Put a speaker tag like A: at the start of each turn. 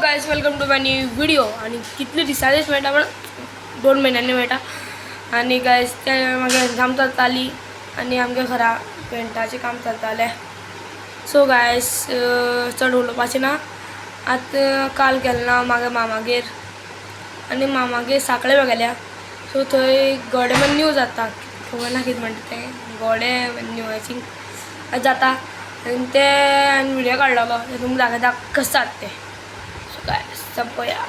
A: Guys, welcome to my new video. आनी कितले दिसांनीच मेळटा, पण 2 म्हयन्यांनी मेळटा. आनी गायज, ते मागीर एग्जाम चलताली आनी आमगे घरा पेंटाचें काम चलतालें. सो गायज, चड उलोवपाचें ना. आतां काल गेलें ना मागे मामागेर आनी मामागेर साकळे गेल्या. सो थंय गोडे न्यू जाता, खबर ना कितें म्हणटा तें, गोडे न्यू I think जाता. आनी ते हांवें व्हिडियो काडलेलो, ते तुमकां दाखयता कशें जाता तें. सो गायज, पळया.